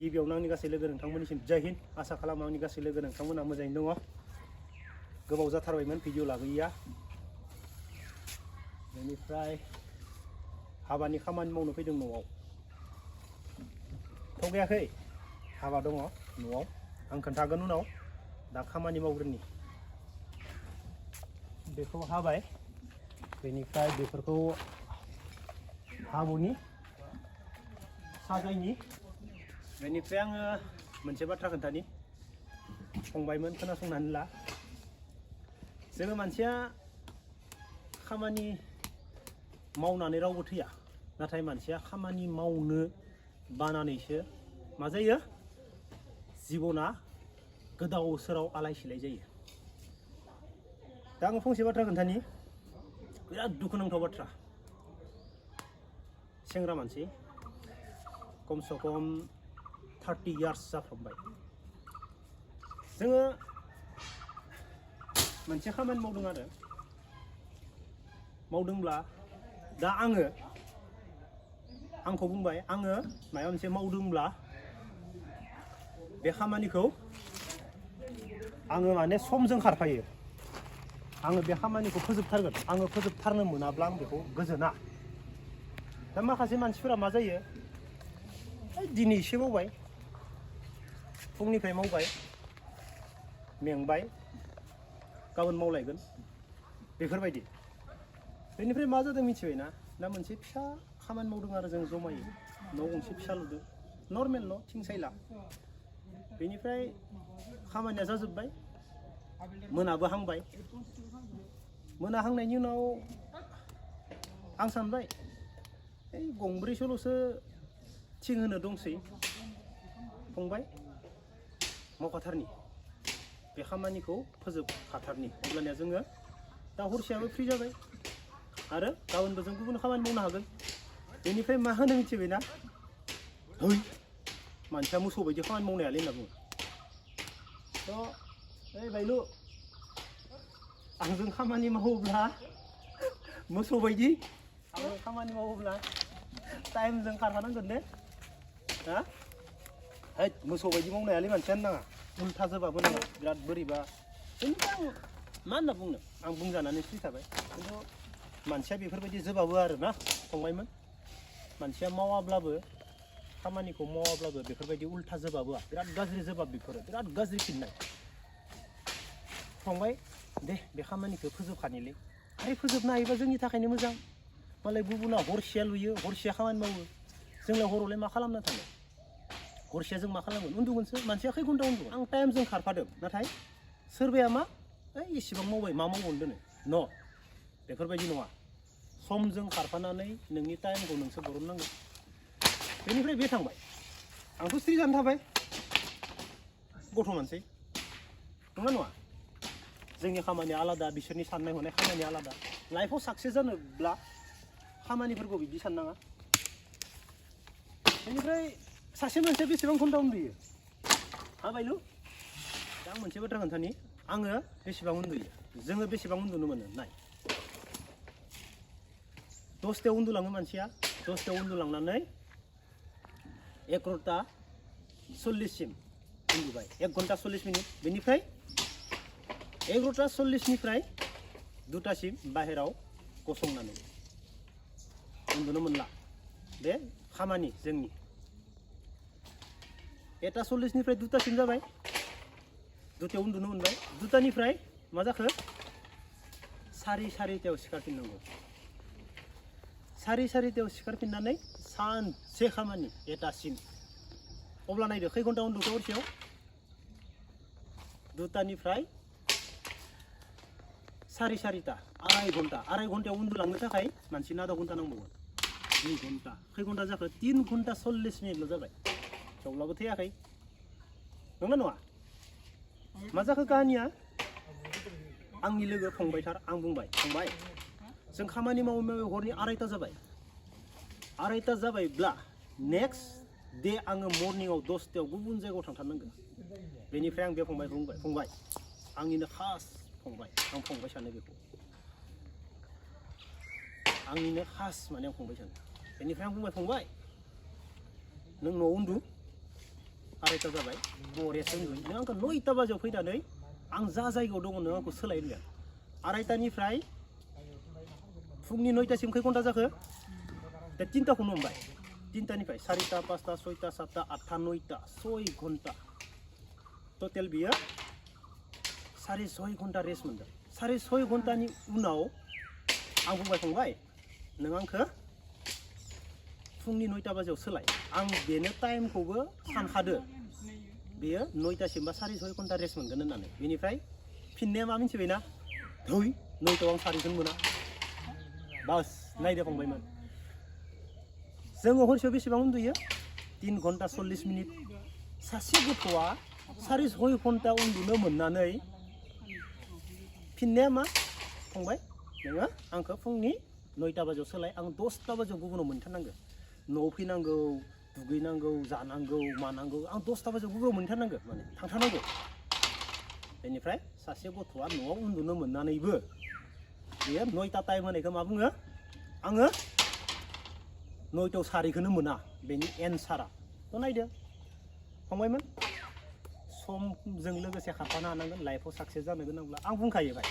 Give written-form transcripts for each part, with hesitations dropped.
गिबियावनो आंनि गासै लोगो नोंथांमोननिसिम जय हिन्द आसा खालामो आंनि गासै लोगो नोंथांमोना मोजाङैनो दङ। गोबाव जाथारबायमोन भिडिअ लाबोयैया। बेनिफ्राय हाबानि खामानि मावनो फैदों न'आव। थगायाखै, हाबा दङ न'आव। आं खोन्थागोन उनाव। दा खामानि मावग्रोनि। बेखौ हाबाय, बेनिफ्राय बेफोरखौ हामुनि साजायनि। बेनिफ्राय आङो मोनसे बाथ्रा खोन्थानि, फंबायमोन खोनासंनानै ला। जोङो मानसिया खामानि मावनानै रावबो थैया, नाथाय मानसिया खामानि मावनो बानानैसो मा जायो, जिबना गोदाव सोराव आलाय सिलाय जायो। दा आङो फंसे बाथ्रा खोन्थानि, बिराद दुखुनांथाव बाथ्रा। सेंग्रा मानसि, खमसे खम 30 इयार्स जाफ्रामबाय। जोङो मोनसे खामानि मावदों आरो मावदोंब्ला दा आंखौ बुंबाय, आङो माबा मोनसे मावदोंब्ला बे खामानिखौ आङो माने समजों खारफायो। आङो बे खामानिखौ फोजोबथारगोन। आङो फोजोबथारनो मोनाब्ला आं बेखौ गोजोना। दा माखासे मानसिफोरा मा जायो, दिनै एसे मावबाय, फुंनिफ्राय मावबाय, मेंबाय, गाबोन मावलायगोन, बेफोरबायदि। बेनिफ्राय मा जादों मिथिबायना? दा मोनसे फिसा खामानि मावदों आरो जों जमायै, न' गंसे फिसा लुदों, नर्मेल न', थिं सायला। बेनिफ्राय खामानिया जाजोब्बाय, मोनाबो हांबाय। मोनाहांनायनि उनाव आं सानबाय, गंब्रैसोल'सो थिं होनो दंसै, फंबाय मावखाथारनि, बे खामानिखौ फोजोबखाथारनि। अब्लानिया जोङो दा हरसेयाबो फ्रि जाबाय आरो गाबोनबो जों गुबुन खामानि मावनो हागोन। बेनिफ्राय मा होनो मिथिबायना? है, मानसिया मोसौ बायदि खामानि मावनायालै होनना बुङो। ओइ बायलु, आंजों खामानि मावोब्ला मोसौ बायदि आंजों खामानि मावोब्ला टाइमजों खारफानांगोन दे। हा? है, मोसौ बायदि मावनायालै मानसियानो नाङा, उल्था जोबाबो नाङा, बिराद बोरैबा। बेनिफ्राय आं मा होनना बुंनो, आं बुंजानानै फ्रि थाबाय। खिन्थु मानसिया बेफोरबायदि जोबाबो आरो ना फंबायमोन। मानसिया मावाब्लाबो, खामानिखौ मावाब्लाबो बेफोरबायदि उल्था जोबाबो बिराद गाज्रि जोबाब, बेफोरो बिराद गाज्रि फिननाय। फंबाय दे, बे खामानिखौ फोजोबखानिलै। आरो फोजोबनो हायोबा जोंनि थाखायनो मोजां। मालाय गुबुना हरसेया लुयो, हरसेया खामानि मावो, जोंलाय हरावलाय मा खालामना थानो? हरसेया जों मा खालामगोन? उन्दुगोनसो। मानसिया खै घन्टा उन्दुगोन? आं टाइमजों खारफादों, नाथाय सोरबाया मा, एसेबां मावबाय, मा मावबावनो दोनो? न', बेफोरबायदि नङा। समजों खारफानानै नोंनि टाइमखौ नोंसो बरननांगोन। बेनिफ्राय बे थांबाय, आंथ' स्ट्रि जाना थाबाय, गथ' मानसि, नंना नङा? जोंनि खामानिया आलादा, बिसोरनि साननाय हनाय खामानिया आलादा। लाइफआव साक्सेस जानोब्ला खामानिफोरखौ बिदि साननाङा। बेनिफ्राय सासे मानसिया बेसेबां घन्टा उन्दुयो? हा बायलु, दा आं मोनसे बाथ्रा खोन्थानि, आङो बेसेबां उन्दुयो, जोङो बेसेबां उन्दुनो मोनो नाय। 10टायाव उन्दुलाङो मानसिया, 10टायाव उन्दुलांनानै 11:40 उन्दुबाय, 1 घन्टा 40 मिनिट। बेनिफ्राय 11:40निफ्राय 2टासिम बाहेराव गसंनानै उन्दुनो मोनला। बे खामानि जोंनि 1:40निफ्राय 2टासिम जाबाय, 2टायाव उन्दुनो मोनबाय। 2टानिफ्राय मा जाखो? 4:30टायाव सिखारफिननांगौ। 4:30टायाव सिखारफिननानै सानसे खामानि 1टासिम। अब्ला नायदो खै घन्टा उन्दुखो हरसेयाव? 2टानिफ्राय 4:30, 2.5 घन्टा। 2.5 घन्टायाव उन्दुलांनो थाखाय मानसिनो आधा घन्टा नांबावगोन, 2 घन्टा। खै घन्टा जाखो? 3 घन्टा 40 मिनिटल' जाबाय। थेवब्लाबो थैयाखै, नंना नङा? मा जाखो काहानिया? आंनि लोगो फंबायथार, आं बुंबाय, फंबाय जों खामानि मावै मावै हरनि 2:30 जाबाय। 2:30 जाबायब्ला नेक्स्ट दे आङो मर्निंआव 10टायाव गुबुन जायगायाव थांथारनांगोन। बेनिफ्राय आं बे फंबायखौ बुंबाय, फंबाय आंनिनो खास फंबाय, आं फंबाय सानो बेखौ, आंनिनो खास माने आं फंबाय सानो। बेनिफ्राय आं बुंबाय, फंबाय नों न'आव उन्दु, आरायता जाबाय बरियासो उन्दुयो नों आंखौ 9टा बाजियाव फैनानै आं जा जायगायाव दङ नों आंखौ सोलाय होनगोन आरायतानिफ्राय फुंनि 9टासिम खै घन्टा जाखो दा 3टाखौनो हमबाय 3टानिफ्राय 4टा 5टा 6टा 7टा 8टा 9टा 6 घन्टा टटेल बियो 6.5 घन्टा रेस्ट मोनदों 6.5 घन्टानि उनाव आं बुंबाय फंबाय नों आंखौ फुंनि 9टा बाजियाव सोलाय आं बेनो टाइमखौबो सानखादो बेयो 9टासिम बा 6.5 घन्टा रेस्ट मोनगोन होननानै बेनिफ्राय फिननाया मा मिथिबायना धुइ 9टायाव आं 4 मोना बास नायदो फंबायमोन जोङो हरसेयाव बेसेबां उन्दुयो 3 घन्टा 40 मिनिट सासे गथ'आ 6.5 घन्टा उन्दुनो मोननानै फिननाया मा फंबाय नोङो आंखौ फुंनि 9टा बाजियाव सोलाय आं 10टा बाजियाव गुबुनाव मोनथारनांगौ न'आव फैनांगौ दुगैनांगौ जानांगौ मानांगौ आं 10टा बाजियाव गुबुनाव मोनथारनांगौ माने थांथारनांगौ बेनिफ्राय सासे गथ'आ न'आव उन्दुनो मोननानैबो बेयो 9टा टाइम होनायखौ मा बुङो आङो 9टायाव 4खौनो मोना बेनि एन्सारा थ' नायदो फंबायमोन समजों लोगोसे खारफानो हानांगोन लाइफआव साक्सेस जानो गोनांब्ला आं बुंखायो भाई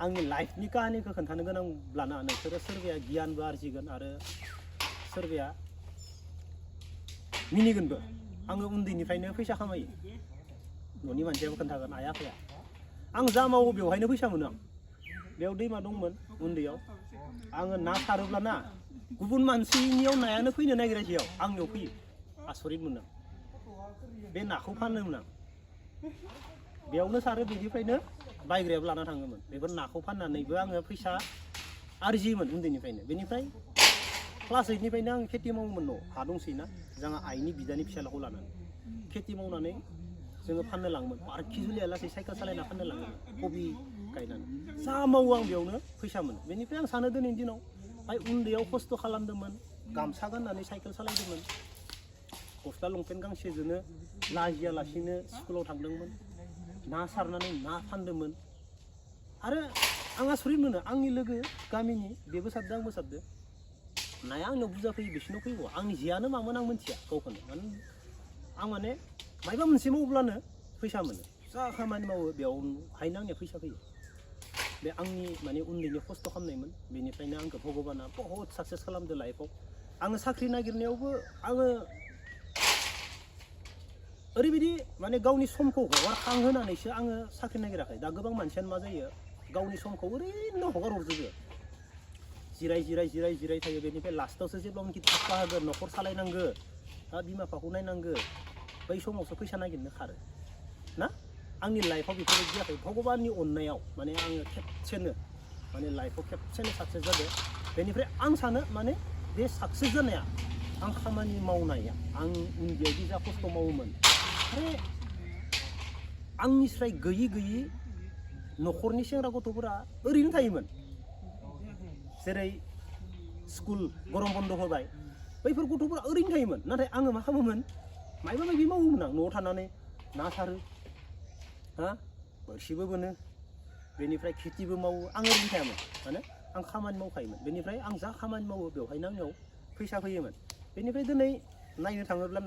आंनि लाइफनि काहानिखौ खोन्थानो गोनांब्लाना नोंसोरो सोरबाया गियानबो आरजिगोन आरो सोरबाया मिनिगोनबो आङो उन्दैनिफ्रायनो फैसा खामायो न'नि मानसियाबो खोन्थागोन आइ आफाया आं जा मावो बेवहायनो फैसा मोनो आं बेयाव दैमा दंमोन उन्दैयाव आङो ना सारोब्ला ना गुबुन मानसिनियाव नायानो फैनो नागिरा जेयाव आंनियाव फैयो आसरित मोनो बे नाखौ फानोमोन आं बेयावनो सारो बेनिफ्रायनो बायग्रायाबो लाना थाङोमोन बेफोर नाखौ फाननानैबो आङो फैसा आरजियोमोन उन्दैनिफ्रायनो बेनिफ्राय क्लास 8निफ्रायनो आं खेथि मावोमोन न' हा दंसैना जोंहा आइनि बिदानि फिसालाखौ लानानै खेथि मावनानै जोङो फाननो लाङोमोन आरखिजुलिया लासै साइकेल सालायना फाननो लाङोमोन कबि गायनानै जा मावो आं बेयावनो फैसा मोनो बेनिफ्राय आं सानो दिनैनि दिनाव भाई उन्दैयाव खस्थ' खालामदोंमोन गामसा गाननानै साइकेल सालायदोंमोन गस्ला लंपेन्ट गांसेजोंनो लाजियालासिनो स्कुलाव थांदोंमोन ना सारनानै ना फानदोंमोन आरो आं आसरित मोनो आंनि लोगो गामिनि बेबो सारदों आंबो सारदों नाया आंनाव बुरजा फैयो बिसिनाव फैगौ आंनि जेयानो मामोन आं मिथिया गावखौनो आं माने मायबा मोनसे मावब्लानो फैसा मोनो जा खामानि मावो बेयावहायनो आंनिया फैसा फैयो बे आंनि माने उन्दैनि खस्थ' खालामनायमोन बेनिफ्रायनो आंखौ भगबाना बहुत साक्सेस खालामदो लाइफआव आङो साख्रि नागिरनायावबो आङो ओरैबायदि माने गावनि समखौ हगारखांहोनानैसो आङो साख्रि नागिराखै दा गोबां मानसियानो मा जायो गावनि समखौ ओरैनो हगार हरजोबो जिराय थायो बेनिफ्राय लास्टावसो जेब्लानोखि थाखा होगोन न'खर सालायनांगो दा बिमा बिफाखौ नायनांगो बै समावसो फैसा नागिरनो खारो ना आंनि लाइफआव बेफोरबायदि जायाखै भगबाननि अननायाव माने आङो खेबसेनो माने लाइफआव खेबसेनो साक्सेस जादों बेनिफ्राय आं सानो माने बे साक्सेस जानाया आं खामानि मावनाया आं उन्दैयावदि जा खस्थ' मावोमोन आरो आंनिफ्राय गैयि न'खरनि सेंग्रा गथ'फोरा ओरैनो थायोमोन जेरै स्कुल गरम बन्द होबाय बैफोर गथ'फोरा ओरैनो थायोमोन नाथाय आङो मा खालामोमोन मायबा मायबि मावोमोन आं न'आव थानानै ना सारो बोरसिबो बोनो बेनिफ्राय खेथिबो मावो आं ओरैनो थायामोन माने आं खामानि मावखायोमोन बेनिफ्राय आं जा खामानि मावो बेवहायनो आंनियाव फैसा फैयोमोन बेनिफ्राय दिनै नायनो थाङोब्ला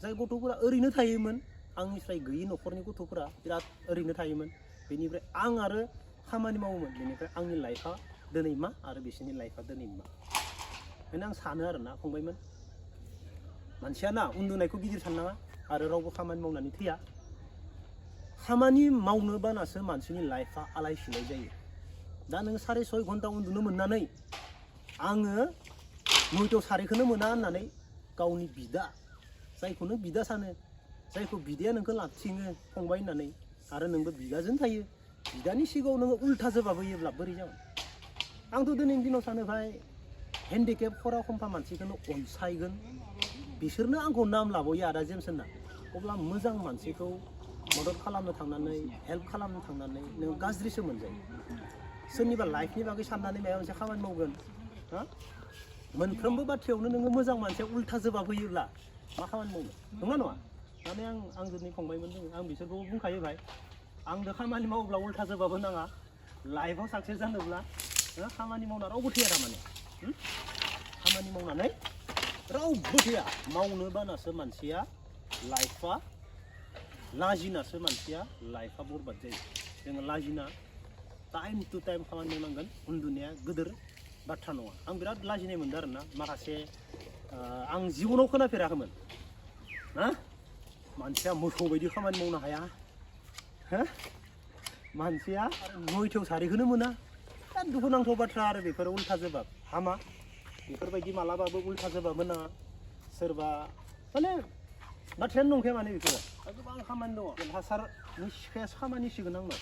जाय गथ'फोरा ओरैनो थायोमोन आंनिफ्राय गैयि न'खरनि गथ'फोरा बिराद ओरैनो थायोमोन बेनिफ्राय आं आरो खामानि मावोमोन बेनिफ्राय आंनि लाइफआ दिनै मा आरो बिसोरनि लाइफआ दिनै मा बेखायनो आं सानो आरोना फंबायमोन मानसिया ना उन्दुनायखौ गिदिर साननाङा आरो रावबो खामानि मावनानै थैया खामानि मावनो बानासो मानसिनि लाइफआ आलाय सिलाय जायो दा नों 6.5 घन्टा उन्दुनो मोननानै आङो 9टायाव 4खौनो मोना होननानै गावनि बिदा जायखौ नों बिदा सानो जायखौ बिदाया नोंखौ लाबथिङो फंबाय होननानै आरो नोंबो बिदाजों थायो बिदानि सिगाङाव नोङो उल्था जबाब होयोब्ला बोरै जागोन आंथ' दिनैनि दिनाव सानो भाई हेन्डिकेप खरा खमफा मानसिखौनो अनसायगोन बिसोरनो आंखौ नाम लाबोयो आदा जेम्स होनना अब्ला मोजां मानसिखौ मदद खालामनो थांनानै हेल्प खालामनो थांनानै नों गाज्रिसो मोनजायो सोरनिबा लाइफनि बागै साननानै माबा मोनसे खामानि मावगोन मोनफ्रोमबो बाथ्रायावनो नोङो मोजां मानसिया उल्था जबाब होयोब्ला मा खामानि मावनो नंगौना नङा माने आं दिनै फंबायमोन दङ आं बिसोरखौबो बुंखायो भाई आंजों खामानि मावोब्ला उल्था जबाब होनाङा लाइफआव साक्सेस जानोब्ला खामानि मावना रावबो थैया थारमाने खामानि मावनानै रावबो थैया मावनो बानासो मानसिया लाइफआ लाजिनासो मानसिया लाइफआ बरबाद जायो जोङो लाजिना टाइम टु टाइम खामानि मावनांगोन उन्दुनाया गोदोर बाथ्रा नङा आं बिराद लाजिनाय मोनदों आरोना माखासे आं जिबनाव खोनाफेराखैमोन ना मानसिया मोसौ बायदि खामानि मावनो हाया हो मानसिया नयथायाव सारिखौनो मोना दा दुखुनांथाव बाथ्रा आरो बेफोरो उल्था जबाब हामा बेफोरबायदि मालाबाबो उल्था जबाब होना सोरबा माने बाथ्रायानो नंखाया माने बेफोरो गोबां खामानि दङ हासारनि सिखायासो खामानि सिगोन आंनाव